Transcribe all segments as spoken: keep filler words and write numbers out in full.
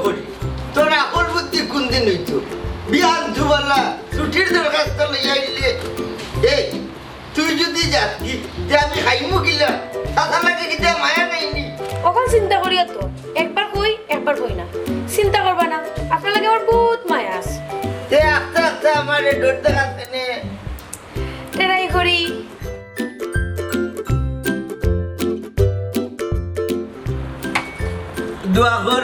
করি। তোর আকল বুদ্ধি কুনদিন অইতো? বিয়ান দুবালা ছুটির দরখাস্ত লইয়া আইলে, এই, তুই যুদি যাস কি, তে আমি খাইমু কিলা? তার লাগি কিতা মায়া নাই নি? অখন চিন্তা করিয়া তো, একবার কই, একবার কই না। চিন্তা করবা না, আপনার লাগি আমার বউত মায়া আছে। তে আস্তে আস্তে আমারে ডর দেখাস কেনে? ট্রাই করি। দোয়া কর,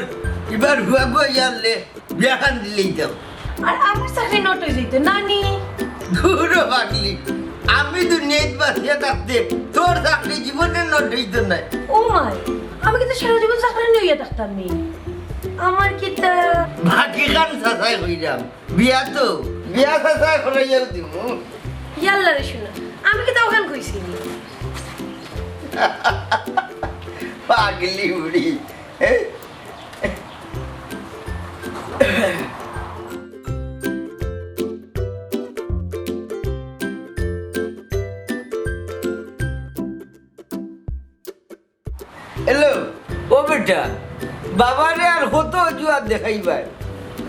ইবার হুয়া গুয়া ইয়ারলে বিয়াখান দিলেই দাও। আর আমার চাকরি নট অই যাইতো, নানি। দূর হ পাগলি, আমি দুনিয়াত বাঁচিয়া থাকতে তোর চাকরি জীবনে নট অইতো নায়। ও মাই, আমি কিন্তু সারা জীবন চাকরি নিয়া থাকতাম নি। আমার কিতা? বাকিখান চাচায় কইরাম। বিয়া তো, বিয়া চাচায় করাইয়াও দিমু। ইয়াল্লা রে শোনা, আমি কিতা অখান কইছি নি? পাগলি বুড়ি। এ? হ্যালো, ও বেটা, বাবারে আর কত অজুহাত দেখাইবায়?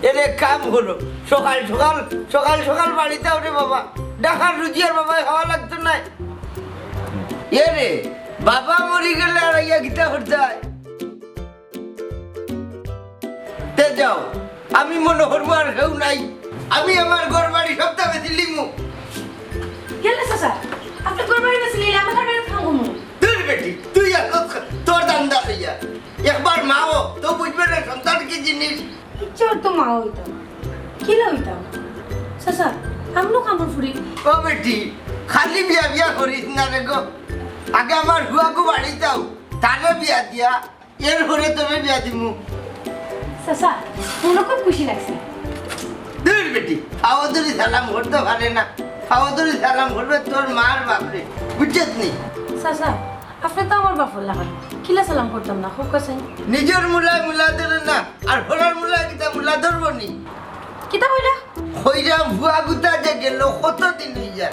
এরে কাম করো, সকাল সকাল, সকাল সকাল বাড়িত আও রে বাবা, ডাকার রুজি আর বাবায় খাওয়া লাগতো নায়। এরে, বাবা মরি গেলে আর আইয়া কিতা করতায়? তে যাও, আমি মনো করমু আর কেউ নাই, আমি আমার ঘর বাড়ি সবতা বেচিলিমু। ইয়াল্লা চাচা, আপনে ঘর বাড়ি বেচিলিলে আমি কার বাড়িত থাকমু? দূর বেটি, তুই আর তোর, তোর ধান্দা লইয়া। একবার মা অ, তো বুঝবে না সন্তান কি জিনিস। ইচ্ছা অর তো মা অইতাম, কিলা অইতাম? চাচা, আমনও কামর ফুরি। ও বেটি, খালি বিয়া বিয়া করিস না রে গো। আগে আমার হুয়াগু বাড়িত আও, তারে বিয়া দিয়া এরপরে তোরে বিয়া দিমু। চাচা, মনো খুব খুশি লাগছে। দূর বেটি, পাও ধরি সালাম করতে পারে না। পাও ধরি সালাম করবে তোর মার বাপরে, বুঝছত নি? চাচা, আপনে তো আমার বাপর লাখান, কিলা সালাম করতাম না, কউক্কা চাইন। নিজর মুলায় মুলা ধরে না, আর পরর মুলায় কিতা মুলা ধরবো নি? কিতা কইলা? কইরাম, হুয়া গুতা যে গেল, কতদিন অইযার।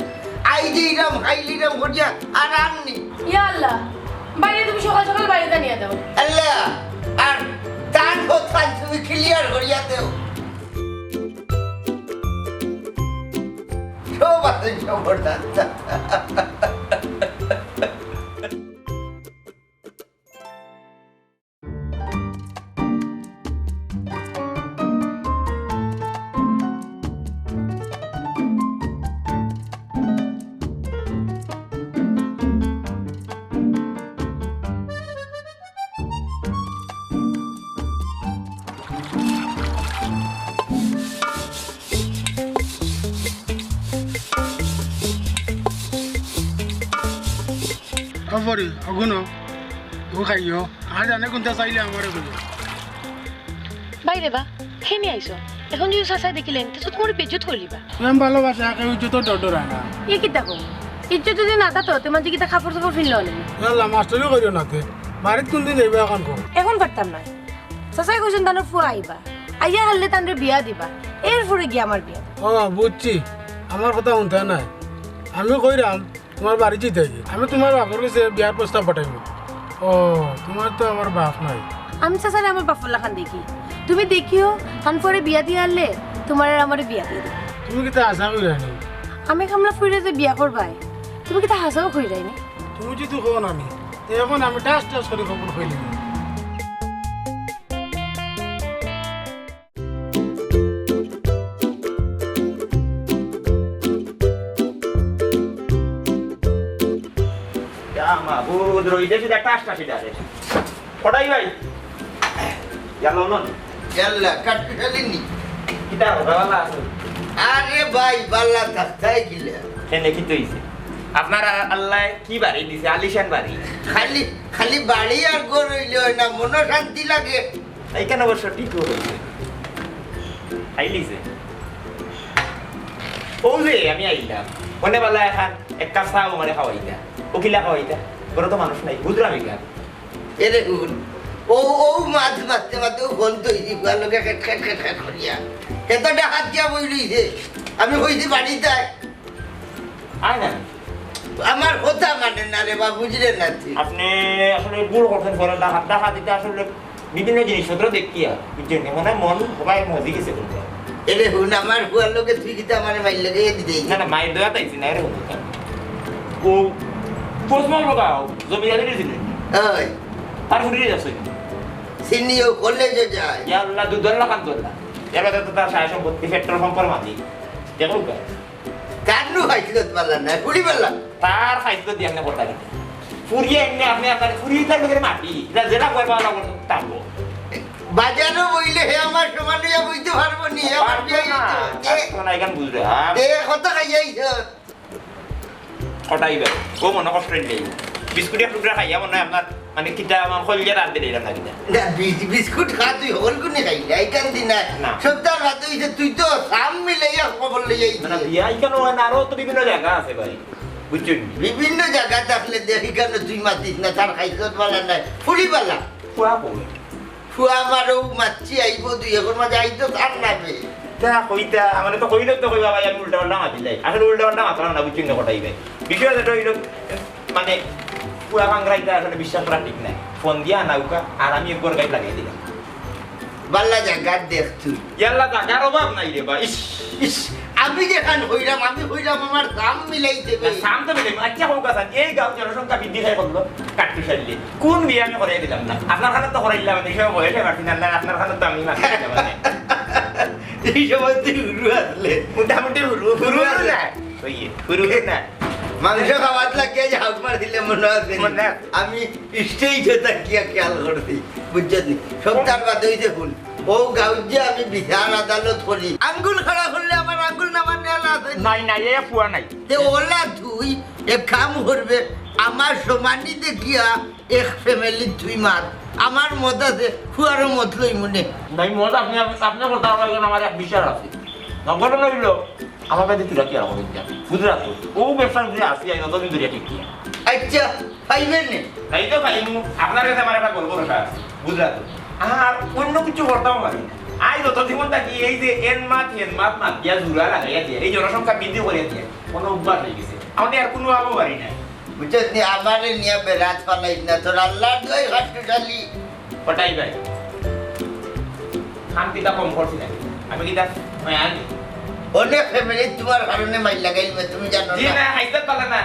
আইজ ইরাম, কাইল ইরাম করিয়া আর আননি। ইয়া আল্লাহ, বাইরে তুমি সকাল সকাল বাইরে জানিয়ে দাও। আল্লাহ, আর তান কথা তুমি ক্লিয়ার করিয়া দেও। সব আছে, সব আছে। ও পরি, অগুনো, ও খাইও। আর জানে কুনটা চাইলে আমারে কইও। বাইরে বা, খেনি আইছো। এখন যদি চাচায় দেখিলেন, তে তো তুমারে বেইজ্জত করিলিবা। প্রেম ভালোবাসা কেউ ইজ্জত ডর ডরায় না। এ কিতা কও? ইজ্জত যদি না থাকতো, তে মানষে কিতা কাপড় চোপড় ফিনলো নি? ইয়াল্লা, মাস্টারি করিও না তে। বাড়িত কুনদিন যাইবা এখন কও? এখন পারতাম না। চাচায় কইছইন তানর ফুয়া আইবা। আইয়া হারলে তানরে বিয়া দিবা। এরপরে গিয়া আমার বিয়া। ও, বুঝছি। আমার কথা হুনতা নায়। আমি কইরাম, তুমার বাড়ি যাইতায়। আমি তুমার বাপর গেছে বিয়ার প্রস্তাব পাঠাইমু। ও, তুমার তো আমার বাপ নাই। আমি চাচারে আমার বাপর লাখান দেখি। তুমি দেখিও, তান ফুয়ারে বিয়া দিয়া হারলে, তুমার আর আমারে বিয়া দিয়া দিবা। তুমি কিতা হাছা কইরায় নি? আমি কামলা ফুড়িরে যে বিয়া করবায়, তুমি কিতা হাছাও কইরায় নি? তুমি যদি কও না নি, তে এখন আমি ঠাস ঠাস করি কবুল করিলিমু। ইয়া মাবুদ, রইদে সিধা টাস টাসি ডারে। কটাই ভাই? ইয়াল্লা, কাটপিটালি নি। কিতা, ভালা আছো? আরে ভাই, ভালা থাকতায় কিলা? কেনে, কিতা অইছে? আপনার আ-, আল্লায় কি বাড়ি দিছে? আলিশান বাড়ি। খালি, খালি বাড়ি আর ঘর অইলে অয় না, মনো শান্তি লাগে। এইখান অবশ্য ঠিকউ অইছে। খাইলিছে। অউ যে আমি আইলাম, অনে বালা এখান এক কাপ চা আমারে খাওয়াইতা। অউ কিলা খাওয়াইতা? ঘরো তো মানুষ নাই, বুঝরাম ইখান। এরে হুন, অউ, অউ মাছ মারতে মারতে অউ ফোন তো অইছি, বুয়ার লগে খেট খেট খেট খেট করিয়া। এত ডাকাত গিয়া বই রইছে, আমি কইছি বাড়িত আয়। আয় না। আমার কথা মানে না রে বা, বুঝলে না তুই। আপনে আসলে ভুল করছেন, ঘরে ডাকাত, ডাকাত দিতে আসলে বিভিন্ন জিনিসপত্র দেখিয়া, বুঝছইন নি? মনে হয় মন সবাই মজি গেছে কোনটা। এরে হুন, আমার ফুয়ার লগে তুই কিতা আমারে মাইর লাগাইয়া দিতে আইছস? না, না, মাইর দেওয়াত আইছি না, এরে হুন। ও পোস্টমল বগাও, জমিদারি ছিল। ওই। তার ফুরিয়ে যাচ্ছে। চিনি, ও কলেজে যায়। ইয়া আল্লাহ, দুধওয়ালা কান্দওয়ালা। এবার তো তার সারা সম্পত্তি পেট্রোল পাম্পের মালিক। দেখো কা? তার নু খাইছিল বালা না, ফুড়ি বালা। তার খাইছিল দিয়ে আপনি কথা দিতে। ফুরিয়ে এমনি আপনি আপনার ফুরিয়ে তার লোকের মাটি। এটা যেটা করবা, ওটা করতে থাকবো। বাজারও বইলে হে আমার সমান হইয়া বইতে পারবো নি, আমার পারতো বিয়ে না, হইতো। এ, পারতো না, এখান বুঝবে। হ্যাঁ। এ, কত খাইয়াইছ? কটাই ভাই, ও মনে কষ্ট নেই। বিস্কুট এক টুকরা খাইয়া মনে হয় আপনার, মানে, কিতা আমার কলিজা রাত দিলে এরকম লাগে না। না, বিস-, বিস্কুট খা তুই, হকল কোনে খাইলে, আইকান দি না। না। সপ্তাহ বাদে হইছে, তুই তো সাম মিলাইয়া খবর লইয়া আইছিস। না, না, বিয়া এখানে হয় না, আরো তো বিভিন্ন জায়গা আছে ভাই, বুঝছেন? বিভিন্ন জায়গা থাকলে দেখি কেন তুই মাতিস না, তার খাইছত বালা নাই, ফুড়ি বালা। ফুয়া কই? ফুয়া আমারও মাতছি আইবো দুই একর মাঝে আইতো তার নামে। তা কইতা, আমারে তো কইলে তো কইবা ভাই, আমি উল্টা পাল্টা মাতি লাই। আসলে উল্টা পাল্টা মাতলাম না, বুঝছেন না কটাই ভাই। বিষয় যেটা হইলো, মানে, ফুয়া কাংরাইতা আসলে বিশ্বাস করা ঠিক নাই। ফোন দিয়া আনাউকা, আর আমি একবার গাইড লাগিয়ে দিলাম। বাল্লা জাগাত দেখ তুই। ইয়াল্লা জাগার অভাব নাই রে ভাই। ইস, ইস, আমি যেখান হইলাম, আমি হইলাম আমার দাম মিলাই দেবে। না, দাম তো মিলাই, আচ্ছা হোক আসান, এই গাঁও জনসংখ্যা বৃদ্ধি খাই করলো, কাট্টু সারলে। কোন বিয়ে আমি করাই দিলাম না? আপনার খানে তো করাইলাম, আমি সব বয়সে মারছি না, আপনার খানে তো আমি মারছি না, মানে। এই সময় তুই হুরু আসলে। মোটামুটি হুরু, হুরু হুরু আসলে। না। ওই, হুরু না। মাংস খাওয়াত লাগিয়া যে হাউক মার দিলে মনে আছে নি? মনে আছে। আমি স্টেজে থাকিয়া খেয়াল করছি, বুঝছস নি? সপ্তাহ বাদে হইছে ভুল। ও গাউত যে আমি বিচার আদালত করি, আঙ্গুল খাড়া করলে আমার আঙ্গুল নামার নেলা আছে নি? নাই, নাই, এ ফুয়া নাই। তে ওলা তুই এক কাম করবে, আমার সমানি দেখিয়া এক ফ্যামিলি তুই মাত। আমার মত আছে, ফুয়ারও মত লই মনে। নাই, মত আপনি, আপনি, আপনি কথা বলবেন, আমার এক বিচার আছে। নগর লইল, আমার কাছে তুই রাখি আর করেন যা। গুজরাট তো। ও ব্যবসা করে আসি, আমি নতুন দূরে ঠিক কি? আচ্ছা, পাইবেন নে? তাই তো পাইমু। আপনার কাছে আমার একটা গল্প রসা আছে। গুজরাট তো। আর অন্য কিছু করতাম পারি না। আই যত জীবন থাকি এই যে এন মাত, এন মাত, মাত দিয়া জুড়া লাগাইয়া দিয়া, এই জনসংখ্যা বৃদ্ধি করিয়া দিয়া, কোনো অভ্যাস হয়ে গেছে। আমাদের আর কোনো আবো পারি না। বুঝছস নি, আমারে নিয়া বেড়াত ফালাইস না, তোর আল্লাহর দোয়াই খাট্টুশালী। কটাই ভাই, খান কিতা কম করছি না, আমি কিতা মায়া আনি? অনেক ফ্যামিলি তোমার কারণে মাইর লাগাইল, তুমি জানো জি না? না, খাইতে পারলে না,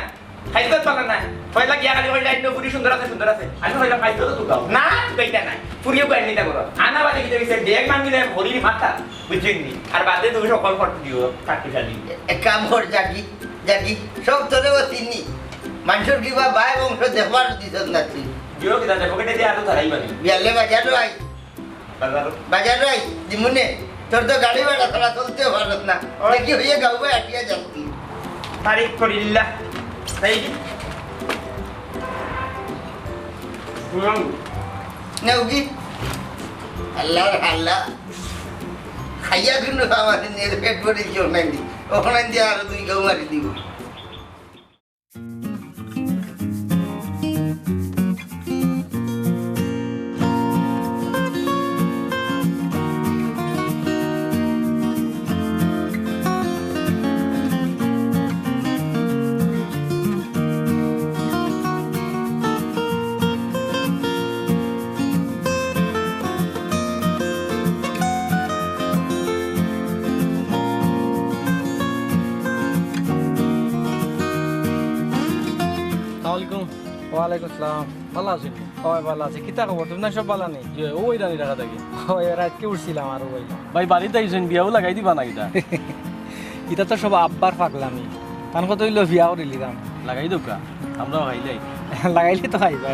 খাইতে পারলে না। পয়লা গিয়া খালি কইলা, "ইন্ন ফুরি সুন্দর আছে, সুন্দর আছে।" আমি কইলাম, "খাইতে তো তুকাও।" না, তুকাইতা নাই। ফুরিও কই নিতা করো। আনা বাদে কিতা হইছে, ব্যাগ ভাঙিলে ভরির মাথা, বুঝছেন নি? আর বাদে তুমি সকল করতে দিও, কাটতে জানি। এক কাম কর, জাগি, জাগি, সব তোরে ও চিনি। মানুষের কিবা বায় বংশ দেখবার দিছত না তুই। দিও কিতা, পকেটে দিয়ে আলু ধরাই বানি। বিয়ালে বাজারও আই। বাজারও? বাজারও আই, দিমুনে। তোর তো গাড়ি ভাড়া ছাড়া চলতেও পারত না। ওই। দেখি হইয়া গাউবায় আটিয়া যাস তুই। তারিখ করিল্লা। তাই কি? নেও কি? আল্লাহর আল্লাহ। খাইয়া কিন্তু আমার নিজের পেট ভরে দিও নাই দি। ওখানে দিয়ে আরো দুই গাউ মারি দিব। আসসালামু আলাইকুম। ওয়ালাইকুম আসসালাম। ভালা আছইন? অয়, ভালা আছি। কিতা খবর? তুমরা সব ভালা নি? জি, অউ ইরানি ঢাকা থাকি। অয়, রাইতকে উঠছিলাম আর অউ আইলাম। ভাই, বাড়িত আইছইন, বিয়াও লাগাই দিবা না কিতা? ইতা তো সব আব্বার পাগলামি। তান কথা অইলো বিয়া করিলিতাম। লাগাই দেউক্কা, আমরাও খাইলাই। লাগাইলে তো খাইবা।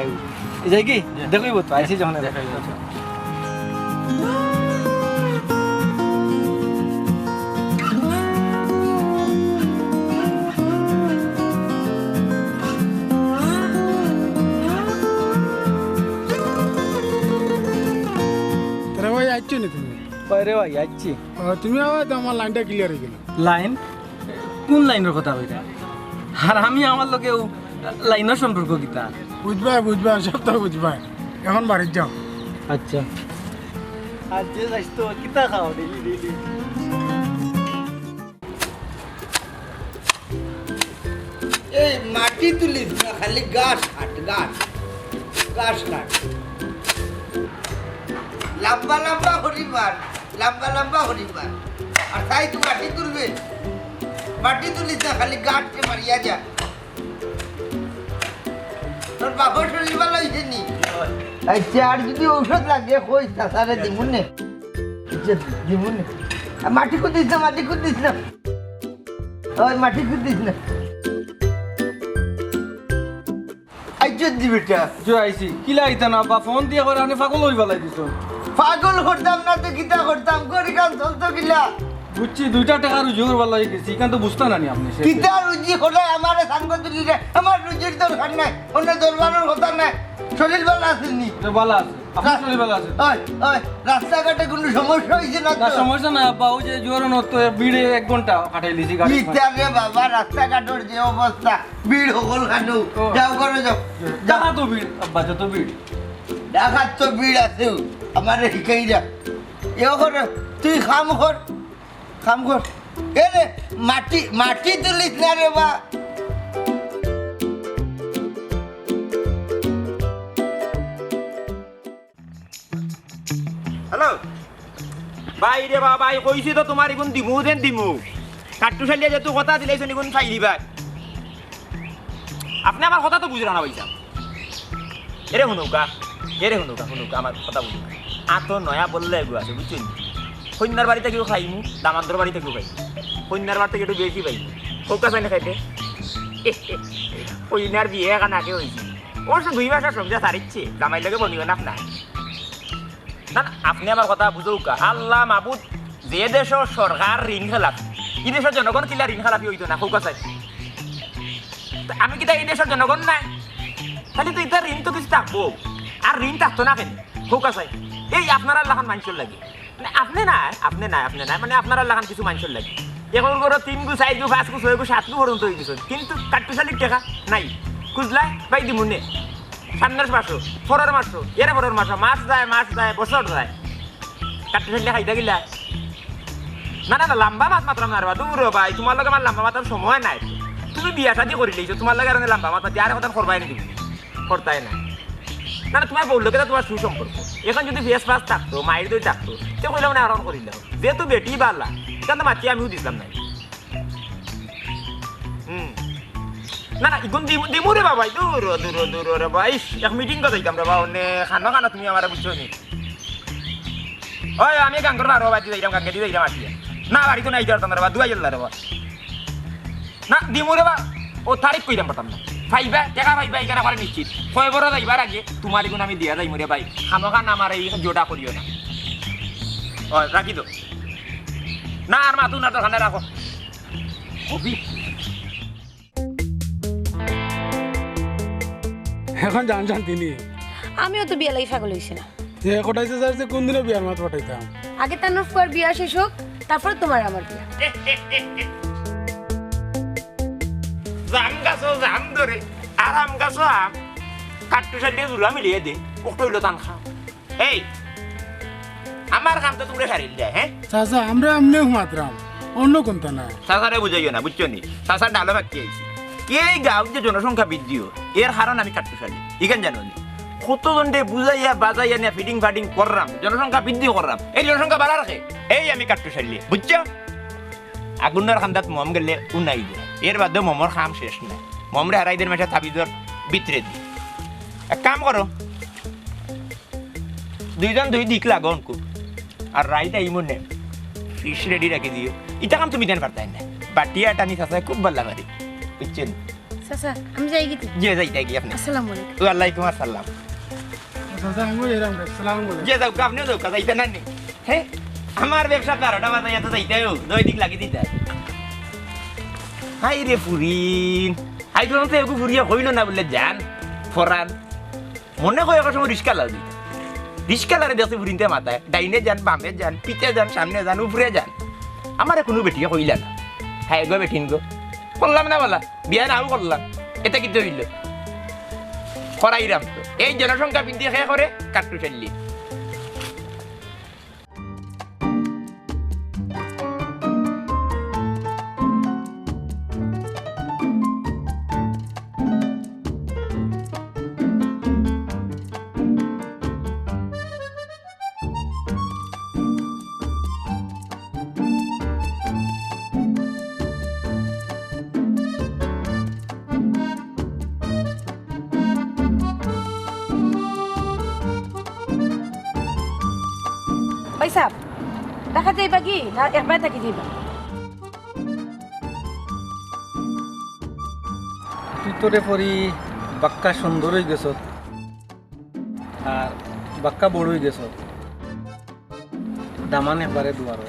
এই যাই কি? জি। দেখইব তো, আইছি যখন। দেখাই যাচ্ছে। তারা ভাই, আইছো নি তুমি? অয় রে ভাই, আইছি। ও, তুমি আবার তো আমার লাইনটা ক্লিয়ার হয়ে গেল। লাইন? কোন লাইনর কথা কইরা? আর আমি আমার লগেও লাইনর সম্পর্ক কিতা? বুঝবায়, বুঝবায়, সব তো বুঝবায়। এখন বাড়িত যাও। আচ্ছা। আর যে যাইস তো, কিতা খাও ডেইলি ডেইলি? এই মাটি তুলিস না, খালি ঘাস কাট, ঘাস, ঘাস কাট। লাম্বা লাম্বা করি মার, লাম্বা লাম্বা করি মার। আর তাই তো মাটি তুলবে, মাটি তুলিস না, খালি গাঁটে মারিয়া যা। তোর বাপর শরীর ভালা অইছে নি? আচ্ছা, আর যদি ঔষধ লাগে কইস, চাচারে দিমুনে। আচ্ছা, দিমুনে। আর মাটি কুদিস না, মাটি কুদিস না। ওই মাটি কুদিস না। আইজত দি বেটা। জো আইছি। কিলা আইতা না বা ফোন দিয়া করে আনে পাগল অই ফালাই দিছো। পাগল করতাম না তো কিতা করতাম? করি কাম চলতো কিলা? বুঝছি, দুইটা টেকা রুজি করবার লাগি গেছি, ইখান তো বুঝতা না নি আপনে। কিতা রুজি করে আমারে সাঙ্গ তুলি রে? আমার রুজির দরকার নাই, অন্য দরবারর কথা নাই। শরীর ভালা আছে নি? তো ভালা আছে। আপনার শরীর ভালা আছে? ওই, ওই, রাস্তাঘাটে কোনো সমস্যা অইছে না তো? না, সমস্যা নাই আব্বা, ওই যে জোয়ারো নদীত ভিড়ে এক ঘন্টা কাটাই লিছি গাড়ি। কিতা রে বাবা, রাস্তাঘাটর যে অবস্থা, ভিড় হকল খানো। ও। যাও ঘরো যাও। যাও। ঢাকাত তো ভিড়, আব্বা, যত ভিড়। ঢাকাত তো ভিড় আছে, আমারে হিকাই যা। এ কর, তুই কাম কর, কাম কর। এ রে, মাটি, মাটি তুলিস না রে বা। হ্যালো। ভাই রে বা, ভাই, কইছি তো তুমার ইগুন দিমু যেন দিমু। কাট্টু শালিয়ে যেহেতু কথা দিলাইছইন, ইগুন পাইলিবা। আপনে আমার কথা তো বুঝরা না ভাইসাব। এরে হুনউক্কা, এরে হুনউক্কা, হুনউক্কা, আমার কথা বুঝউক্কা। আতো নয়া বললে এগু আছে, বুঝছইন? কইন্যার বাড়ি থাকিও খাইমু, দামান্দর বাড়ি থাকিও খাইমু। কইন্যার বাড়ি থাকি একটু বেশি পাইমু। কউক্কা চাইন খাইতে? কইন্যার বিয়া এখান আগে অইছে। অবশ্য দুই মাসর সংসার সারিচ্ছে, জামাইর লগে বনিও না আপনার। না, না, আপনে আমার কথা বুঝউক্কা। আল্লা মাবুদ, যে দেশর সরকার ঋণ খেলাফি, ই দেশর জনগণ কিলা ঋণ খেলাফি অইতো না, কউক্কা চাইন। তা আমি কিতা ই দেশর জনগণ নায়? তাইলে তো ইতার ঋণ তো কিছু থাকবো, আর ঋণ থাকতো না কেনে, কউক্কা চাইন। এই আপনারার লাখান মানষর লাগি, মানে আপনে নায়, আপনে নায়, আপনে নায়, মানে আপনারার লাখান কিছু মানষর লাগি। একর ঘরো তিনগু, চাইরগু, পাঁচগু, ছয়গু, সাতগু পর্যন্ত অইগেছে, কিন্তু কাট্টু শালির টেকা নাই। খুজলায় পাই দিমুনে। সামনর মাসো, পরর মাসো, এর পরর মাসো, মাস যায়, মাস যায়, বছর যায়। কাট্টু শালিয়ে খাইতা কিলা? না, না, না, লাম্বা মাত মাতরাম না রে বা, দুরো ভাই, তুমার লগে আমার লাম্বা মাতার সময় নাই। তুমি বিয়া শাদি করিলাইছো, তুমার লগে আর লাম্বা মাত মাতি আর কথা করবায় নি তুমি? করতায় না। না, না, তুমার বউর লগে তো তুমার সুসম্পর্ক। এখন যদি ফেস ফাস থাকতো, মাইর দই থাকতো, তে কইলাম না, আরাম করিলাম। যেহেতু বেটি ভালা, ইখান তো মাতি আমিও দিছলাম না। হুম। না, না, ইগুন দিমু, দিমু রে বাবা, দুরো, দুরো, দুরো রে বা। ইস, এক মিটিং করি যাইতাম রে বা, অনে খানো খানো তুমি আমারে বুঝছো নি? ওই, আমি গাঙ্গর বারো বাজি যাইতাম, গাঙ্গেদি যাইতাম আটিয়া। না, বাড়িত নাই, যাইতাম রে বা, দুয়াই আল্লাহ রে বা। না, দিমু রে বা, ও তারিখ কইতাম পারতাম না। পাইবা, টেকা পাইবা, ইখান আমারে নিশ্চিত। কয়বরো যাইবার আগে তুমার ইগুন আমি দিয়া যাইমু রে ভাই। খামোখা না আমারে ই জোড়া করিও না। ও, রাখি দেও। না, আর মাতু না, দরকার নাই, রাখো। কবি। এখন জান শান্তি নি। আমিও তো বিয়া লাগি পাগল অইছি না। যে কটাইছে স্যার, যে কোন দিনও বিয়ার মাত পাঠাইতাম। আগে তান ফুয়ার বিয়া শেষ হোক, তারপর তুমার আমার বিয়া। জাম গাছো জাম ধরে, আর আম গাছো আম। কাট্টু শালিয়ে জুড়া মিলিয়ে দে, ওটা অইলো তান খাম। এই, আমার কাম তো তুমরা সারিল দেয়, হ্যাঁ? চাচা, আমরা এমনেউ মাতরাম, অন্য কুন্তা না। চাচারে বুঝাইও না, বুঝছো নি? চাচার ডালো বাকি আইছে। এই গাঁওত যে জনসংখ্যা বৃদ্ধি অয়, এর কারণ আমি কাট্টু শালি। ইখান জানো নি? কত জনরে বুঝাইয়া বাজাইয়া নিয়া ফিটিং ফাটিং কররাম, জনসংখ্যা বৃদ্ধি কররাম। এই জনসংখ্যা বাড়ার কে? এই আমি কাট্টু শালি, বুঝছো? আগুনর কান্দাত মম গেলে উনাই যায়। এর বাদে মমর কাম শেষ নাই। মমরে হারাই দের মেশা তাবিজর ভিতরে দি। এক কাম করো, দুইজন দুই দিক লাগো অনকু। আর রাইত আইমু নে, ফিশ রেডি রাখি দিও। ইতা কাম তুমি দেন পারতায় না। বাটিয়া টানি চাচায় খুব ভালা পারে। বুঝছো নি? চাচা, আমি যাইগি তে। জি, যাইতায় গি আপনে। আসসালামু আলাইকুম। ওয়ালাইকুম আসসালাম। চাচা, আমিও যাইরাম রে। আসসালামু আলাইকুম। জি, যাউক্কা, আপনেও যাউক্কা, যাইতা না নি? হে? আমার ব্যবসা বারোটা বাজাইয়া তো যাইতায়, দুই দিক লাগি দিতা। হায় রে ফুরিন। হায়, তোর তো এগু ফুরিয়ে কইলো না বুলে যান, ফরান। মনে কয় এক সময় রিস্কালারে দিতা। রিস্কালারে দেখছি ফুরিন্তে মাতায়, ডাইনে যান, বামে যান, পিছে যান, সামনে যান, উপরে যান। আমারে কুনু বেটিয়ে কইলা না। হায় গো বেটিন গো। করলাম না বালা, বিয়া নাও করলাম। এতে কিতা অইলো? করাইরাম তো। এই জনসংখ্যা বৃদ্ধি কে করে? কাট্টু শালি। যাইবাগি না একবায় থাকি যাইবা? তুই তোরে পরি বাক্কা সুন্দর অইগেছত, আর বাক্কা বড় অইগেছত, দামান একবারে দুয়ারো।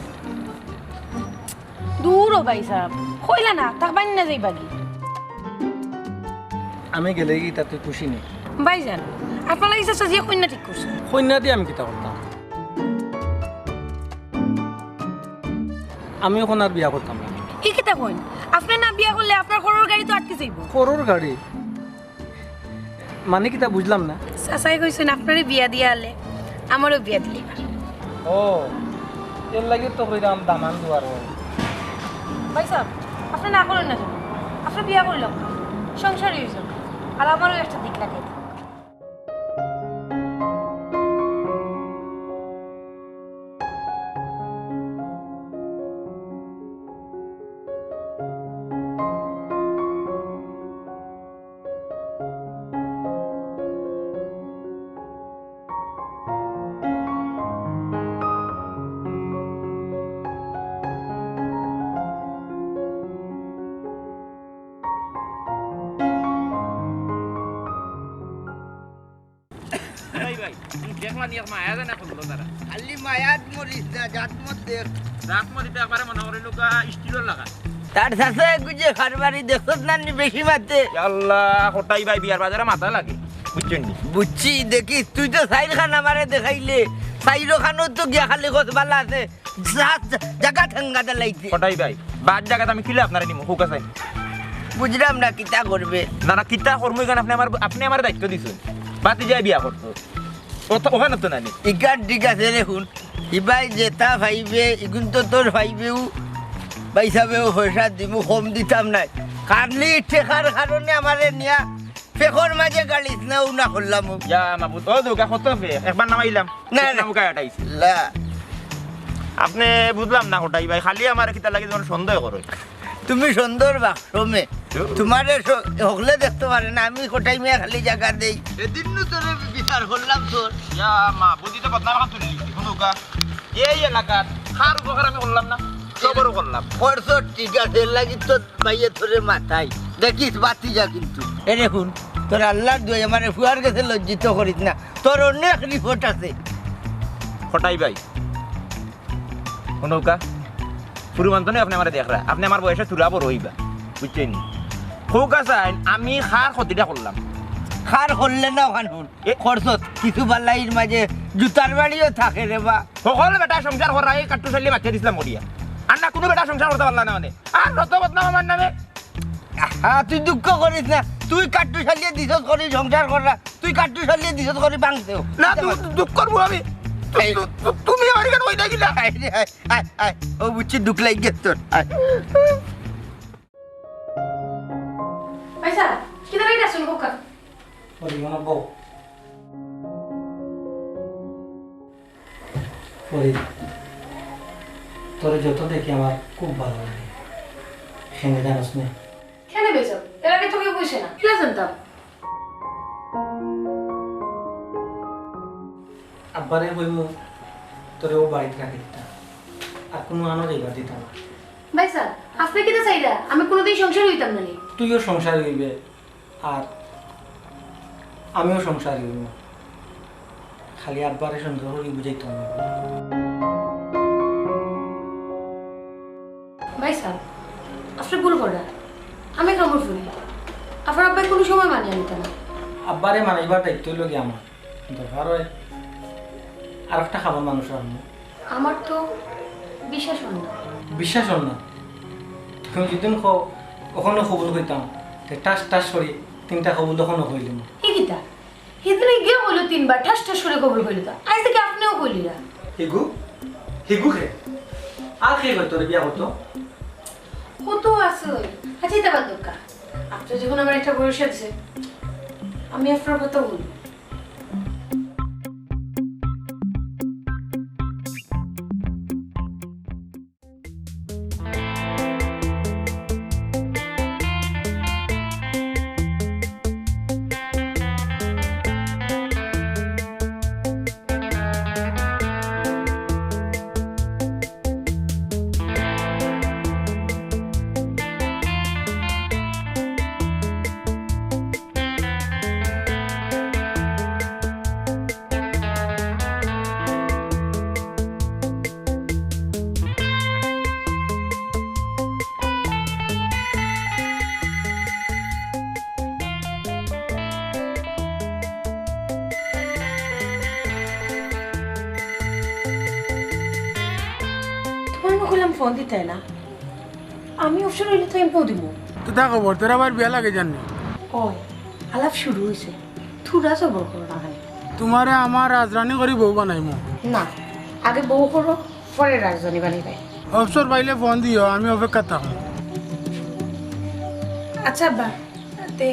দুরো ভাইসাব, কইলা না, থাকবায় না যাইবাগি? আমি গেলেগি তাতে খুশি নি? ভাইজান, আপনার লাগি চাচা যে কইন্যা ঠিক করছে। কইন্যা দি আমি কিতা করতাম? আমি অখন আর বিয়া করতাম না। ই কিতা কইন? আপনে না বিয়া করলে আপনার খরর গাড়ি তো আটকি যাইবো। খরর গাড়ি? মানে কিতা বুঝলাম না। চাচায় কইছইন আপনারে বিয়া দিয়া আলে আমারেও বিয়া দিলে। ও, এর লাগি তো কইরাম দামান দুয়ারো। ভাইসাব, আপনে না করইন না কেনে? আপনে বিয়া করিলাউক্কা, সংসারী অইযাউক্কা, আর আমারেও একটা দিক লাগাই দিন। ভাই, ভাই, তুমি দেখলা নি, এক মায়া যায় না করলো তারা। খালি মায়াত মরিস না, জাত মত দেখ। জাত মত দিতে একবারে মনে করি লোকা স্টিলর লাগা। তার সাথে গুজে খারবারি দেখছত না নি বেশি মাতে। ইয়া আল্লাহ, কটাই ভাই বিয়ার বাজারে মাথা লাগে, বুঝছইন নি? বুঝছি, দেখি তুই তো চাইর খান আমারে দেখাইলে, চাইরো খানো তো গিয়া খালি গছ বালা আছে। যা, যা, জাগা ঠেঙ্গা দে লাইছে। কটাই ভাই, বাদ জাগাত আমি কিলা আপনারে নিমু, কউক্কা চাই। বুঝলাম না, কিতা করবে? না, না, কিতা করমু, ইখান আপনে আমার, আপনে আমার দায়িত্ব দিছইন। বাতি যায় বিয়া করতো। ও তো, অখান তো নানি। ইখান ঠিক আছে রে, হুন। ইবায় যেতা পাইবে, ইগুন তো তোর পাইবেউ। ভাইসাবেও পয়সা দিমু, কম দিতাম নায়। খালি টেকার কারণে আমারে নিয়া ফেকর মাঝে গালিস না, ও না করলাম ও। ইয়া মাবুদ, ও দুগা কত ফে, একবার নামাইলাম। না, না। নামুকা আটাইছে। লা। আপনে বুঝলাম না কটাই ভাই, খালি আমারে কিতা লাগি যেন সন্দেহ করইন। তুমি সুন্দর বাক্স মে। তোমারে স-, হকলে দেখতো পারে না, আমি কটাই মিয়া খালি জাগা দেই। এদিন নু তোরে বিচার করলাম তোর। ইয়া মাবুদ, ই তো বদনাম অখান তুলি, হুনুকা। এই এলাকাত কার উপকার আমি করলাম না? সবরও করলাম। খরচ ঠিক আছে, এর লাগি তো ভাইয়ে তোরে মাথায়। দেখিস, বাতি যা কিন্তু। এরে হুন, তোর আল্লাহর দোয়াই, আমারে ফুয়ার গেছে লজ্জিত করিস না। তোর অনেক রিপোর্ট আছে। কটাই ভাই, হুনুকা, ফুরু মানতো নায় আপনে আমারে দেখরা। আপনে আমার বয়সে থুড়া বড় অইবা, বুঝছইন নি? কউক্কা চাইন, আমি কার ক্ষতিটা করলাম? কার করলে না অখান হুন। এ- খরচত কিছু বালাইর মাঝে জুতার বাড়িও থাকে রে বা। হকল বেটা সংসার করা, এই কাট্টু শালিয়ে বাচ্চা দিছলাম করিয়া। আর না কুনু বেটা সংসার করতা পারলা না মানে। আর যত বদনাম আমার নামে। আহা, তুই দুঃখ করিস না। তুই কাট্টু শালিয়ে দিছস করি সংসার কররা। তুই কাট্টু শালিয়ে দিছস করি ভাঙতেও। না, দু-, দুঃখ করমু আমি। তু-, এই- তু-, তু-, তুমি আমার এখানে ওই দেখি না। আয় রে, আয়, আয়, আয়। ও বুঝছি, দুঃখ লাগি গেছে তোর। আয়। ভাইসাব, কিতা লাগি ডাকছইন কউক্কা? ওরে, মনে বউ। ওরে, তোরে যত দেখি আমার খুব ভালা লাগে। কেনে জানোস নি? কেনে ভাইসাব? এর আগে তো কেউ কইছে না। কিলা জানতাম? আব্বারে কইমু, তোরে অউ বাড়িত রাখি দিতা। আর কুনু আনো যাইবার দিতা না। ভাইসাব, আপনে কিতা চাইরা? আমি কুনুদিন সংসারী অইতাম না নি। তুইও সংসারী অইবে, আর আমিও সংসারী অইমু। খালি আব্বারে সুন্দর করি বুঝাইতাম। ভাইসাব, আপনে ভুল কররা। আমি কামর ফুরি। আপনার আব্বায় কুনু সময় মানিয়া নিতা না। আব্বারে মানাইবার দায়িত্ব অইলো গিয়া আমার। দরকার অয় আর একটা কামর মানুষ রাখমু। আমার তো বিশ্বাস অর না। বিশ্বাস অর না? তুমি যুদি কও, অখনো কবুল কইতাম, তে ঠাস ঠাস করি তিনটা কবুল অখনো কইলিমু। ই কিতা? হিদিন গিয়া কইলো তিনবার, ঠাস ঠাস করি কবুল কইলো তো। আইজ থাকি আপনেও কইলিরা। হিগু? হিগু কে? আর কে কয় তোরে বিয়া করতো? কত আছে। আচ্ছা, ইতা বাদ দেউক্কা। আপনে যখন আমারে একটা ভরসা দিছে, আমি আপনার কথা বলবো। কইলাম ফোন দিতায় না, আমি অবসর অইলে তো এমনেউ দিমু। কিতা খবর, তোর আবার বিয়া লাগে জানি? ওই, আলাপ শুরু অইছে, থুড়া সবর করো না খালি। তুমারে আমার রাজরানী করি বউ বানাইমু। না, আগে বউ করো, পরে রাজরানী বানাইবায়। অবসর পাইলে ফোন দিও, আমি অপেক্ষা থাকমু। আচ্ছা আব্বা, তে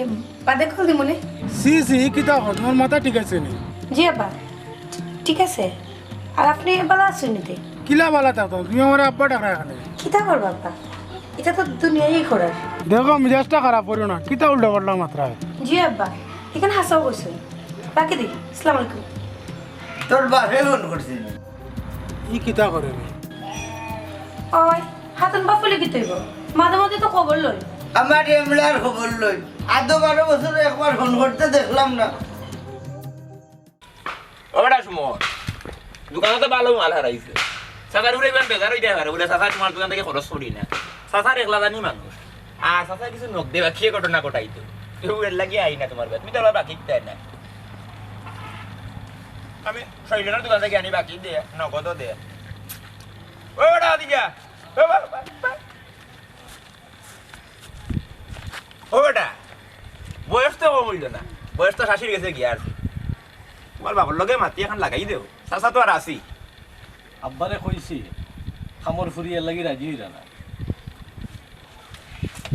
বাদে কল দিমু নে। ছি ছি, কিতা কও, তুমার মাথা ঠিক আছে নি? জি আব্বা, ঠিক আছে। আর আপনে বালা আছইন নি তে? কিলা বালা থাকতাম, তুমি আমারে আব্বা ডাকরায় কেনে? কিতা করবা আব্বা, ইতা তো দুনিয়াই করার। দেখো, মিজাজটা খারাপ করিও না, কিতা উল্টা পাল্টা মাতরায়। জি আব্বা, ইখান হাছাউ কইছইন। রাখি দেই, আসসালামু আলাইকুম। তোর বাপে ফোন করছে নি? ই কিতা করে রে? ওই, হাতন বাপ অইলে কিতা অইবো? মাঝে মাঝে তো খবর লই। আমার এমলার খবর লই। আদো বারো বছরে একবার ফোন করতে দেখলাম না। ও বেটা সুমন, দোকানো তো ভালা মাল হারাইছে। চাচার উপরে ইমান বেজার অইতে পারে, বুলে চাচা তুমার দোকান থাকি খরচ করি না। চাচার একলা জানি মানুষ। আর চাচা কিছু নখ দেবা, কি ঘটনা ঘটাইতো। কেউ এর লাগি আই না তুমার বাড়িত। তুমি তো আবার বাকি দেয় না। আমি শৈলেনের দোকান থাকি আনি বাকি দে, নগদও দে। ও বেটা, ওদিকে আ। ও বা-, বা-, বা-, ও বেটা, বয়স তো কম অইলো না, বয়স তো আশির গেছে গিয়া আর। তুমার বাবার লগে মাতি একখান লাগাই দেও, চাচা তো আর আছি। আব্বারে কইছি, কামর ফুরি এর লাগি রাজি অইরা না।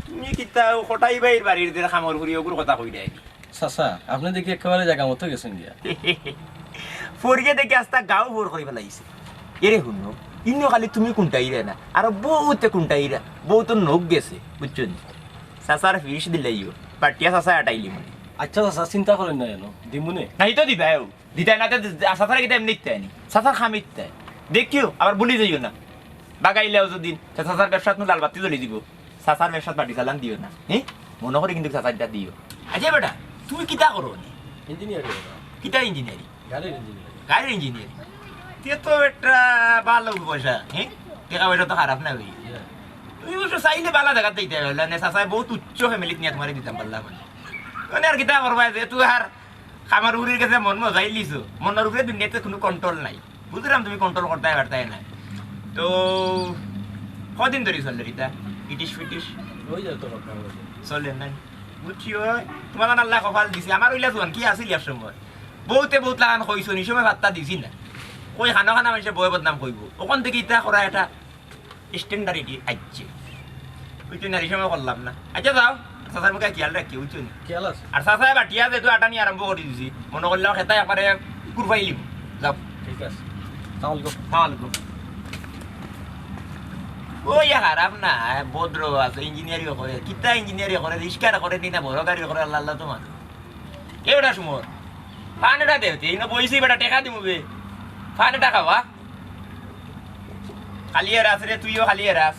তুমি কিতা ও কটাই ভাইর বাড়ির যে কামর ফুরি ওগুর কথা কইরায় নি? চাচা, আপনে দেখি একেবারে জাগা মতো গেছইন গিয়া। ফরিয়ে দেখি আস্তা গাঁও ফর করি ফালাইছে। এরে হুনো, ইনো খালি তুমি কুন্টাইরায় না, আর বউতে কুন্টাইরা, বউতর নখ গেছে, বুঝছো নি? চাচার ফিস দিলাইও, বাটিয়া চাচা আটাইলি মনে। আচ্ছা চাচা, চিন্তা করইন না এনো, দিমুনে। নাই তো দিবায় ও। দিতায় না তে, চাচারে কিতা এমনে দিতায় নি? চাচার খাম ইতায়। দেখিও, আবার ভুলি যাইও না। বাগাইলেও যদি, তে চাচার ব্যবসাত নু লাল বাতি জ্বলি দিবো। চাচার ব্যবসাত বাটি চালান দিও না। হে? মনো করি কিন্তু চাচার ইতা দিও। আচ্ছা বেটা, তুমি কিতা করো নি? ইঞ্জিনিয়ারিং। কিতা ইঞ্জিনিয়ারিং? গাড়ির ইঞ্জিনিয়ারিং। গাড়ির ইঞ্জিনিয়ারিং। তে তো একটা ভালা পয়সা, হে? টেকা পয়সা তো খারাপ না ভাই। হ্যাঁ। তুমি অবশ্য চাইলে ভালা জাগাত দিতায় পারলা, মানে চাচায় বউত উচ্চ ফ্যামিলিত নিয়া তুমারে দিতাম পারলা মানে। মানে আর কিতা করবায় যে তুই আর কামর ফুরির গেছে মন মজাইলিছো, মনর উপরে দুনিয়াত কুনু কন্ট্রোল নাই। বুঝরাম তুমি কন্ট্রোল করতায় পারতায় না। তো কদিন ধরি চলের ইতা? ইটিস ফিটিস? অই যায় তো কথা বলে। চলের না? বুঝছি অই। তুমার জানো আল্লায় কপাল দিছে। আমার অইলা জোয়ান কি আছিল এক সময়? বউতে বউত লাখান কইছো নি, ই সময় পাত্তা দিছি না। কই খানো খানা মানষে বউয়ে বদনাম কইবো। অখান থাকি ইতা করা একটা স্ট্যান্ডার্ড ইটি আইছে। বুঝছো নি, ই সময় করলাম না। আচ্ছা যাও, চাচার মুখে খিয়াল রাখিও, বুঝছো নি? খিয়াল আছে। আর চাচায় বাটিয়া যেহেতু আটানি আরম্ভ করি দিছি, মনো করলাম খেতা একবারে কুরফাইলিমু। যাও। ঠিক আছে। সালাম আলাইকুম। সালাম আলাইকুম। অউ খারাপ না, ভদ্র আছে, ইঞ্জিনিয়ারিং করে। কিতা ইঞ্জিনিয়ারিং করে, রিক্সা করে নি না বড় গাড়ি করে, আল্লাহ আল্লাহ তো মানুষ। এ বেটা সুমন, পান এটা দে, ইনো বইছি বেটা, টেকা দিমু বে। পান এটা খাওয়া। খালি এরাস রে, তুইও খালি এরাস।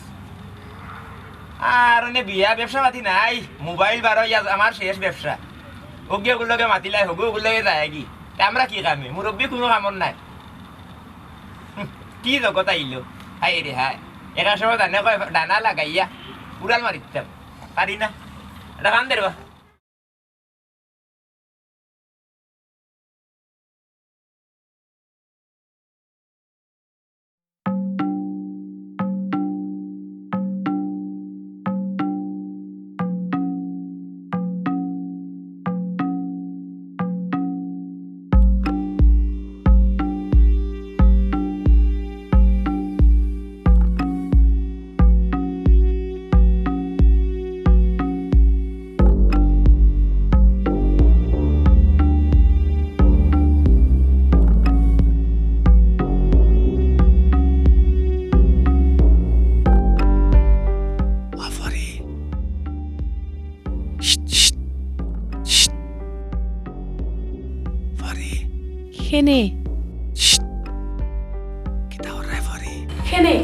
আর অনে বিয়া ব্যবসা পাতি নাই, মোবাইল বারো ইয়া আমার শেষ ব্যবসা। ওগি ওগুর লগে মাতিলাই, হগু ওগুর লগে যায়গি। তে আমরা কি কামে? মুরব্বি কুনু কামর নায়। হুম, কি জগত আইলো? হায় রে হায়। এরা সব জানে কয় ডানা লাগাইয়া উড়াল মারিতাম। পারি না। এটা কান দে রে বা। Shit, shit, shit. ফরি। কেনে? শিট। কিতা কররায় ফরি? কেনে?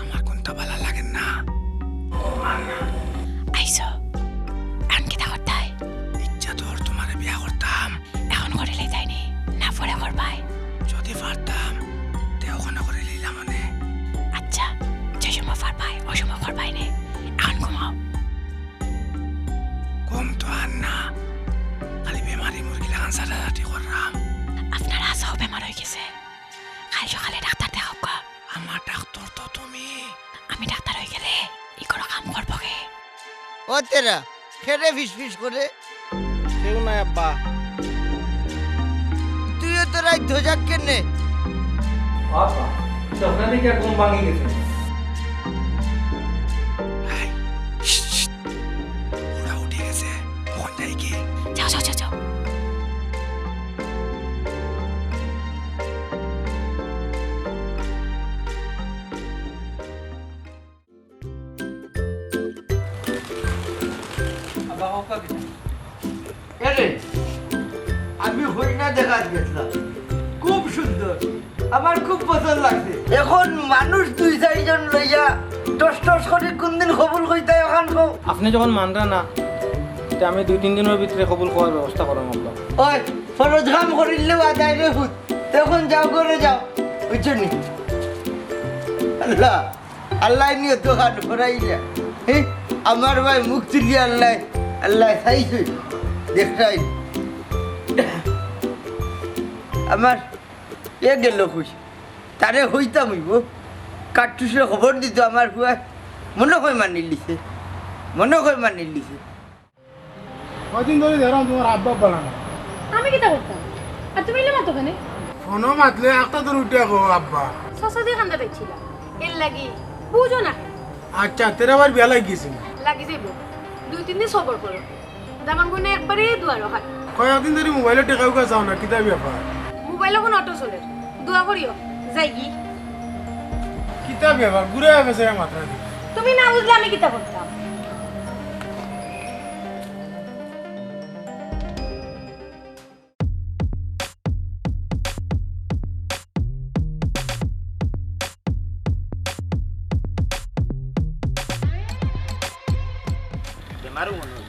আমার কুন্তা ভালা লাগের না। আইছো। এখন কিতা করতায়? ইচ্ছা তো অর তুমারে বিয়া করতাম। এখন করিলে তাইনি, না পরে করবায়? যদি পারতাম, তে অখনো করিলিলাম অনে। আচ্ছা, যে সময় পারবায়, অউ সময় করবায় নে। এখন ঘুমাও। ঘুম তো আর না, খালি বেমারি সকালে ডাক্তার দেখাউক্কা। আমার ডাক্তার তো তুমি। আমি ডাক্তার অইগেলে ইগুর কাম করবো কে? ও তেরা, কেরে ফিস ফিস করে? কেউ নাই আব্বা। তুই অত রাইত হজাগ কেনে? বাবা, স্বপ্ন দেখিয়া ঘুম ভাঙি গেছে। এই, শিট, শিট। ওরা উঠে গেছে। অখন যাই কি? যাও, যাও, যাও, যাও। আব্বা, হক পাবি না। এরে, আমি হরিণা দেখাত গেছিলাম, খুব সুন্দর, আমার খুব পছন্দ লাগছে। এখন মানুষ দুই চাইরজন লইয়া টস টস করি কোনদিন কবুল কইতায় অখান কও। আপনে যখন মানরা না, তে আমি দুই তিন দিনর ভিতরে কবুল কওয়ার ব্যবস্থা করমু আব্বা। ওই, ফরজ কাম করিলেও আদায় রে পুত, তখন যাও ঘরো যাও, বুঝছো নি? আল্লাহ, আল্লায় নিয়ত খান করাইলা। হে, আমার ভাই মুখ তুলিয়া আল্লায়, আল্লায় চাইছইন, দেখছইন। আমার এ গেল কই, তারে কইতাম অইবো, কাট্টুসে খবর দিতো আমার পুয়ায়, মনে কয় মানিলিছে, মনে কয় মানিলিছে। কয়দিন ধরি দেখরাম তুমার আব্বা বালা না। আমি কিতা করতাম? আর তুমি ইলা মাতো কেনে? ফোনো মাতলে একটা দূর উঠিয়া কও আব্বা। চাচাজি কান্দা পাইছিলা, এর লাগি বুঝো না। আচ্ছা, তেরা বার বিয়া লাগি গেছে না? লাগি যাইবো, দুই তিন দিন সবর করো। দামান গুনে একবারে দুয়ারো হাত। কয়েকদিন ধরি মোবাইলো টেকা উকা চাও না, কিতা ব্যাপার? মোবাইলো কুনু অটো চলের, দোয়া করিও, যাইগি। কিতা ব্যাপার? ঘুরে গেছে মাত্রা দি। তুমি না বুঝলে আমি কিতা করতাম? বেমারও মনে হয়।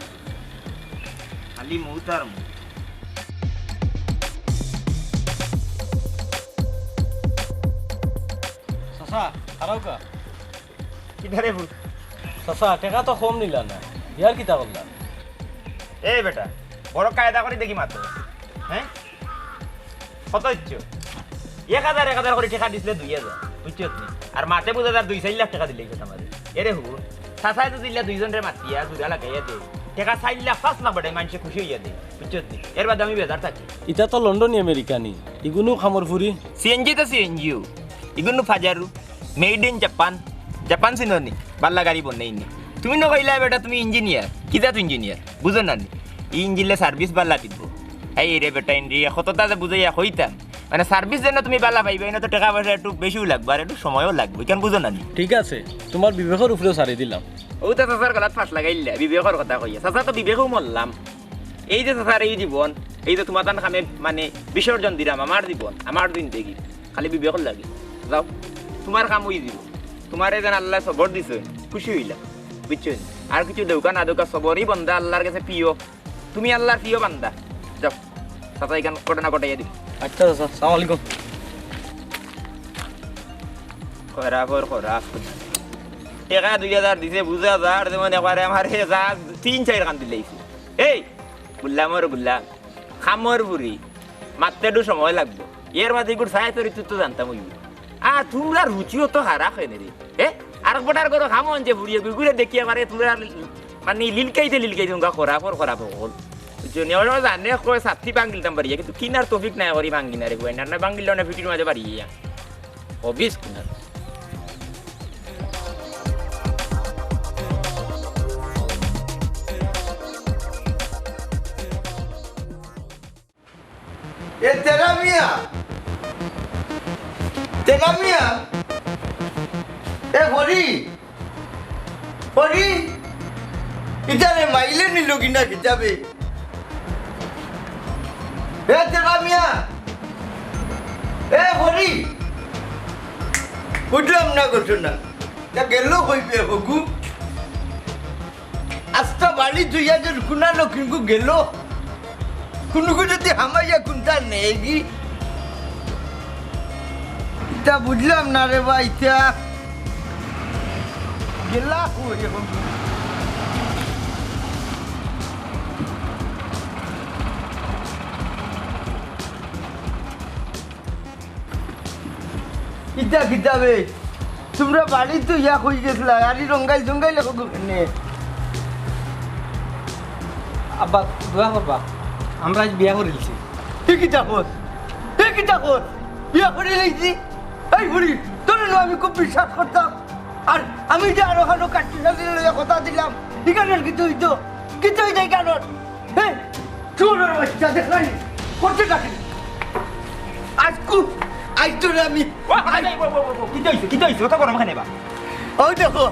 খালি মৌত আর মৌত। চাচা, খারাও কা? কিতা রে পুত? চাচা, টেকা তো কম নিলা না, ইয়ার কিতা করলা? এ বেটা, বড় কায়দা করি দেখি মাতো, হ্যাঁ? কত ইচ্ছো? এক হাজার, এক হাজার করি টেকা দিছলে দুই হাজার, বুঝছো নি? আর মাতে বুঝা যার দুই চাইর লাখ টেকা দিলে ইচ্ছো আমারে। এরে হুন, চাচায় তো দিলা দুইজনরে মাতিয়া, জুড়া লাগাইয়া দে। টেকা চাইর লাখ, পাঁচ লাখ বেটায় মানষে খুশি অইয়া দে, বুঝছো নি? এর বাদে আমি বেজার থাকি। ইতা তো লন্ডনি আমেরিকানি, ইগুনু কামর ফুরি। সিএনজি তো সিএনজিউ, ইগুনু ফাজারু। Made in Japan। জাপান চিনো নি? বালা গাড়ি বনে ইনে। তুমি না কইলা বেটা তুমি ইঞ্জিনিয়ার। কি জাত ইঞ্জিনিয়ার? বুঝো না নি? ই ইঞ্জিনলে সার্ভিস বালা দিবো। এই রে বেটা ইঞ্জিনিয়ার, কততা যে বুঝাইয়া কইতাম। মানে সার্ভিস যেন তুমি বালা পাইবা, ইনো তো টেকা পয়সা একটু বেশিও লাগবো, আর একটু সময়ও লাগবো। ইখান বুঝো না নি? ঠিক আছে, তুমার বিবেকর উপরেও ছাড়ি দিলাম। অউ তো চাচার গলাত ফাঁস লাগাইলা, বিবেকর কথা কইয়া। চাচা তো বিবেকেও মরলাম। এই যে চাচার এই জীবন, এই যে তুমার তান কামে মানে বিসর্জন দিলাম আমার জীবন, আমার জিন্দেগি, খালি বিবেকর লাগি। যাও, তুমার কাম অই যিবো। তুমারে যেন আল্লায় সবর দিছে, খুশি অইলাম, বুঝছো নি? আর কিছু দেউক্কা না দেউক্কা, সবরই বন্দা আল্লার গেছে প্রিয়। তুমি আল্লার প্রিয় বান্দা। যাও, চাচা ইখান ঘটনা ঘটাইয়া দিন। আচ্ছা চাচা, সালাম আলাইকুম। খরাফর খরাফ। টেকা দুই হাজার দিছে, বুঝা যার যেমন একবারে আমারে যা তিন চাইর কান দিলাইছে। এই, গুল্লামর গুল্লাম, কামর ফুরি, মাততে একটু সময় লাগবো। এর মাঝে ইগুর ছায়া চরিত্র তো জানতাম অইবো। আর তুমরার রুচিও তো খারাপ অয় না রে। এ? আরক বেটার ঘরো কাম অন যে ফুরি, ইগুরে দেখি আমারে তুমরা মানে লিলকাইতে লিলকাইতে তুমরা খরাফর খরাফ অকল। বুঝছো নি? ওরা জানে কয় ছাতি ভাঙ্গিলতাম পারিয়া, কিন্তু কিনার তৌফিক নাই করি ভাঙ্গি না রে, কয় না, না ভাঙ্গিল না ফিটির মাঝে বাড়িয়া। অবিস কুনার। এ তেরা মিয়া, তেরা মিয়া, এ হরি, হরি, ইতারে মাইলে নিল কিনা কিতাবে? এ তেরা মিয়া, এ হরি, বুঝলাম না ঘটনা। তা গেল কইবে হগু? আস্তা বাড়ি তুই আজ কুনা লক্ষ্মীগু গেল? কুনুগু যদি হামাইয়া কুন্তা নেগি? ইতা বুঝলাম না রে ভাই, ইতা গেলা কই এখন? কিতা কিতা বে? তুমরা বাড়িত তো ইয়া কই গেছলা, আর ই রঙ্গাইল জঙ্গাইল এখন কেনে? আব্বা, দোয়া করবা, আমরা আইজ বিয়া করিলিছি। এ কিতা কর? এ কিতা কর? বিয়া করিলিছি? এই বুড়ি, তোরে না আমি খুব বিশ্বাস করতাম। আর আমি যে আরো কানো কাট্টুশালি লইয়া কথা দিলাম, ইখানর কিতা অইতো? কিতা অইতো ইখানর? এই, চোরর বাচ্চা, দেখলাম করতে ডাকে। আজকু, আইজ তোরে আমি ও, আই, ও, ও, ও, ও, কিতা অইছে? কিতা অইছে? অত গরম কেনে বা? অউ দেখো,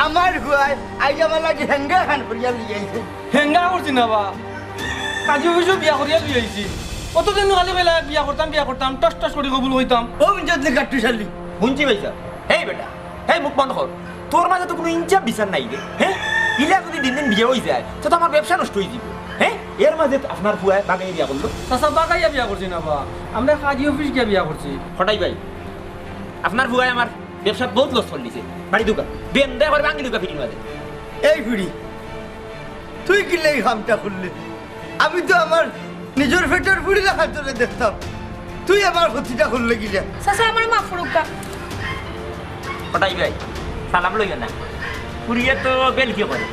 আমার ফুয়ায় আইজ আমার লাগি হেঙ্গা খান করিয়া লইয়া আইছে। হেঙ্গা করছি না বা, কাজী অফিসো বিয়া করিয়া লইয়া আইছি। অত দিন খালি কইলা বিয়া করতাম, বিয়া করতাম, টস টস করি কবুল কইতাম। ও মিঞ্জত নি কাট্টুশালি। হুনছি ভাইসাব, হেই বেটা, হেই মুখ বন্ধ কর। তোর মাঝে তো কুনু ইঞ্চি বিচার নাই রে, হ্যাঁ? ইলা যদি দিন দিন বিয়া অই যায়, তে তো আমার ব্যবসা নষ্ট অই যিবো, হ্যাঁ? এর মাঝে তো আপনার ফুয়ায় বাগাইয়া বিয়া করলো। চাচা, বাগাইয়া বিয়া করছি না বা, আমরা কাজী অফিস গিয়া বিয়া করছি। কটাই ভাই, আপনার ফুয়ায় আমার ব্যবসাত বউত লস করিলিছে। বাড়ি দুকা, বেন্দা করে ভাঙ্গি দুকা ফিটিং মাঝে। এই ফুড়ি, তুই কিলা ই কামটা করলে? আমি তো আমার নিজর পেটর ফুড়ি লাখান তোরে দেখতাম, তুই আমার ক্ষতিটা করলে কিলা? চাচা, আমারে মাফ করউক্কা। কটাই ভাই, সালাম লইও না। ফুড়িয়ে তো বেলকি করে।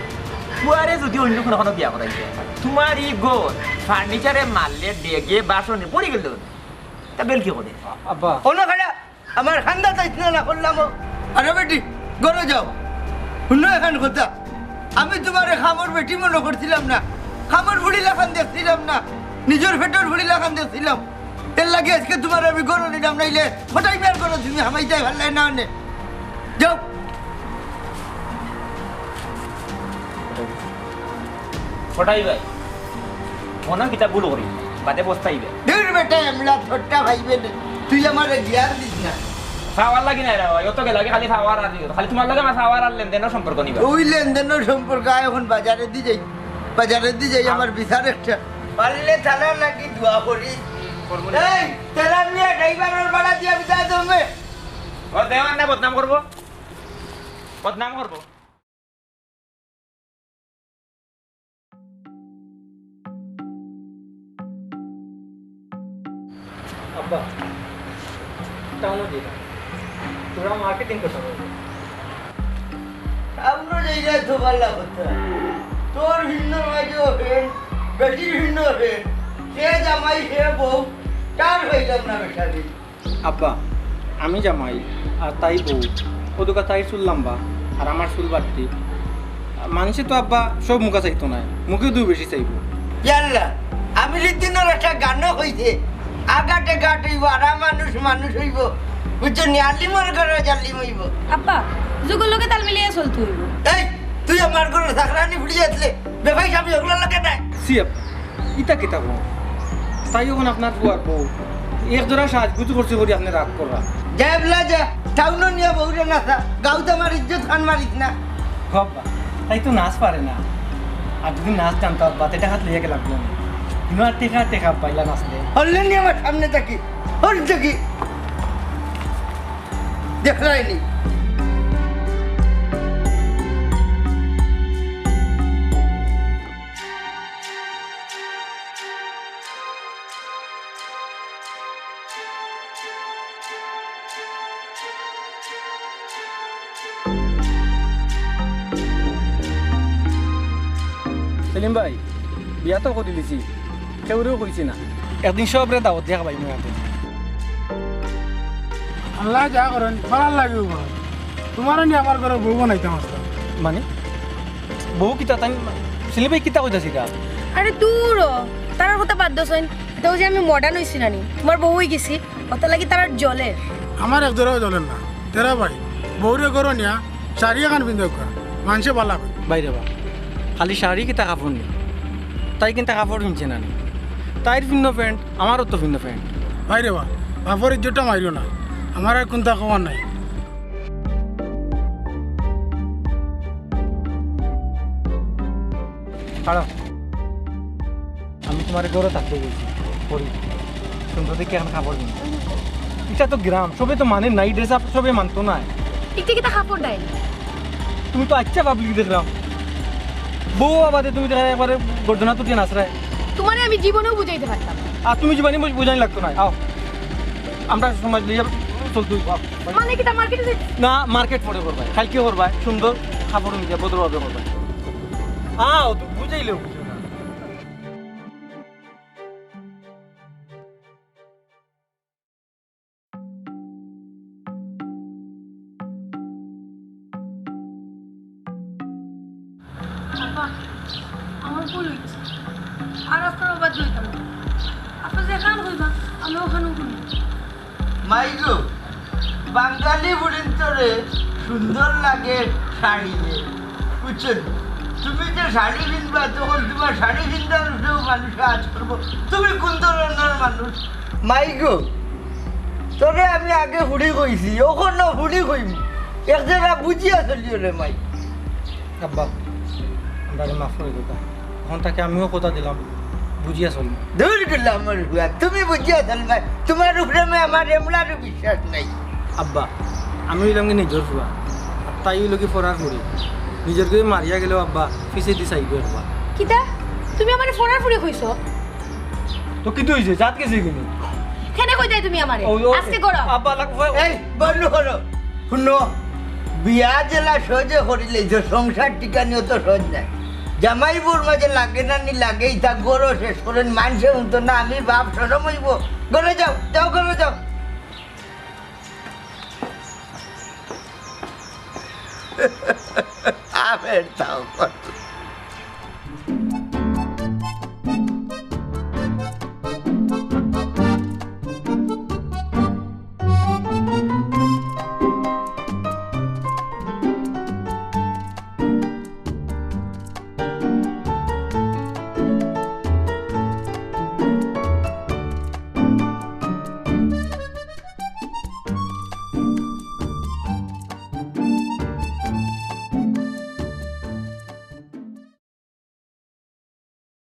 ফুয়ারে যদি অইন্য কুনু খানো বিয়া করাইতে, তুমার ই ঘর ফার্নিচারে মারলে, ডেগে, বাসনে পড়ি গেলো, তা বেলকি করে। আব্বা। অনো খাড়া, আমার কান্দাত আইস না, না করলাম ও। আরে বেটি, ঘরো যাও। হুনো এখান কথা। আমি তুমারে কামর বেটি মনো করছিলাম না, কামর ফুড়ি লাখান দেখছিলাম না, নিজর পেটর ফুড়ি লাখান দেখছিলাম। এর লাগি আইজকে তুমারে আমি ঘরো নিলাম, নাইলে কটাই ভাইর ঘরো তুমি হামাইতায় পারলায় না অনে। যাও। কটাই ভাই, মনো কিতা ভুল করি, বাদে পস্তাইবে। দূর বেটা, এমলা ঠাট্টা পাইবে না। তুই আমারে গিয়ার দিস না। পাওয়ার লাগি না রে ভাই, অত গেলাগি খালি পাওয়ার আর দিও। খালি তুমার লগে আমার পাওয়ার আর লেনদেনর সম্পর্ক নি বা। ওই লেনদেনর সম্পর্ক, আয় অখন বাজারেদি যাই। বাজারেদি যাই, আমার বিচার একটা। পারলে থানার লাগি দোয়া করি। করবো না। এই, তেরা মিয়া ড্রাইভারর ভাড়া দিয়া বিচার জমে। ও দেওয়ান না বদনাম করবো। বদনাম করবো। আব্বা, টাউনো যাইরা। তোরা মার্কেটিং করতে পারবে। টাউনো যাইরা তো ভালা কথা। তোর ভিন্ন মাঝে ওপেন, বেটির ভিন্ন ওপেন। সে জামাই, সে বউ, তার হইলাম না বেটারি। আব্বা, আমি জামাই আর তাই বউ। অউ দেখো তাইর চুল লাম্বা আর আমার চুল বাট্টি। মানষে তো আব্বা সব মুখা চাইতো নায়, মুখে দুই বেশি চাইবো। ইয়াল্লা, আমি লিদ্দিনর একটা গানও কইছে, আগাটে গাট অইবো, আরা মানুষ মানুষ অইবো, বুঝছো নি? আলিমর ঘরো জালিম অইবো। আব্বা, যুগর লগে তাল মিলাইয়া চলতে অইবো। এই, তুই আমার ঘরো চাকরানি ফুড়ি আছলে, বেফাই স্বামী অগুলার লগে নাই। সি আব্বা, ইতা কিতা কও? তাই অখন আপনার ফুয়ার বউ। এক জোড়া সাজগুজ করছি করি আপনে রাগ কররা। যা এবলা যা, টাউনো নিয়া বউরে নাচা। গাউত আমার ইজ্জত খান মারিস না। ও আব্বা, তাই তো নাচ পারে না। আর যদি নাচ জানতো আব্বা, তে টেকা লইয়া গেলাম। কিন্তু আর টেকা, টেকা পাইলা নাচলে। হরলে নি আমার সামনে থাকি, হর থাকি। দেখলায়নি। সেলিম ভাই, বিয়া তো করি দিছি, কেউরেও কইছি না। একদিন সবরে দাওয়াত দিয়া খাবাইমু একদিন। আল্লায় যা করইন, ভালার লাগিউ করইন। তুমারে নি আমার ঘরো বউ বানাইতাম আছলাম। মানে? বউ কিতা তাই? সেলিম ভাই কিতা কইতাছে ইটা? আরে দূর ও, তারার কথা বাদ দেও ছাইন। ইটা অউ যে আমি মডার্ন অইছি না নি, তুমার বউ অইগেছি, অতার লাগি তারার জ্বলের। আমার এক জোড়াও জ্বলের না। তেরা ভাই, বউরে ঘরো নিয়া শাড়ি এখান পিন্দাউক্কা, মানষে ভালা কয়। ভাইরে বা, খালি শাড়ি কিতা কাপড় নি? তাই কিন্তা কাপড় পিনছে না নি? তাইর ফিন্ন প্যান্ট, আমারও তো ফিন্ন প্যান্ট। ভাইরে বা, বাপর ইজ্জতটা মারিও না, আমার আর কুন্তা কওয়ার নাই। খাড়াও। আমি তুমারে ঘরো থাকতে কইছি, পরি। সুন্দর দেখি এখান কাপড় পিন। ইটা তো গ্রাম, সবে তো মানে না, ই ড্রেস আপ সবে মানতো নায়। ইটা কিতা কাপড় নাই? তুমি তো আইচ্ছা পাবলিক দেখরাম। বউ আবাদে তুমি দেখা একবারে গর্দনা তুলিয়া নাচরায়। তুমারে আমি জীবনেও বুঝাইতে পারতাম না। আর তুমি জীবনে বুঝ-, বুঝানি লাগতো নায়। আও। আমরা সমাজ লইয়া চল তুই। মানে কিতা, মার্কেটে যাই? না, মার্কেট পরে করবায়, কাইলকে করবায়, সুন্দর কাপড় দিয়া ভদ্রভাবে করবায়। আও, তুই বুঝাইলেও বুঝো না। আব্বা, আমার ভুল অইছে। আর আপনার বাদ দিতাম না। আপনি যেখান কইবা, আমি ওখানে কইব। মাই গো, বাঙালি বুড়িন্তরে সুন্দর লাগে শাড়িয়ে, বুঝছো নি? তুমি যে শাড়ি পিনবা, তখন তুমার শাড়ি পিন্দার উপরেও মানুষ আজ করবো। তুমি কোন ধরনর মানুষ? মাই গো, তোরে আমি আগে ফুড়ি কইছি, অখনো ফুড়ি কইমু। এক জেরা বুঝিয়া চলিও রে মাই। আব্বা, আমরারে মাফ করি দেউক্কা। অখন থাকি আমিও কথা দিলাম, বুঝিয়া চলমু। দূর করলাম আমার হুয়া, তুমি বুঝিয়া চলবায়। তুমার উপরে আমি আমার এমলারও বিশ্বাস নাই। আব্বা, আমি অইলাম কি নিজর ফুয়া, আর তাই অইলো কি ফরার ফুড়ি। নিজর কেউ মারিয়া গেলেও আব্বা, পিছেদি চাইবো একবার। কিতা? তুমি আমারে ফরার ফুড়ি কইছো? তো কিতা অইছে? জাত গেছে কিনি? কেনে কইতায় তুমি আমারে? ও, ও, আজকে গরম। আব্বা, লাগ-, ওই, ওই। এই, বন্ধ করো। হুনো, বিয়া যেলা সহজে করিলাইছো, সংসার টিকানি অত সহজ নায়। জামাই বউর মাঝে লাগে না নি লাগে, ইতা ঘরো শেষ করেন, মানষে হুনতো না, আমি বাপ শরম অইবো। ঘরো যাও, যাও, ঘরো যাও। আমের দাও।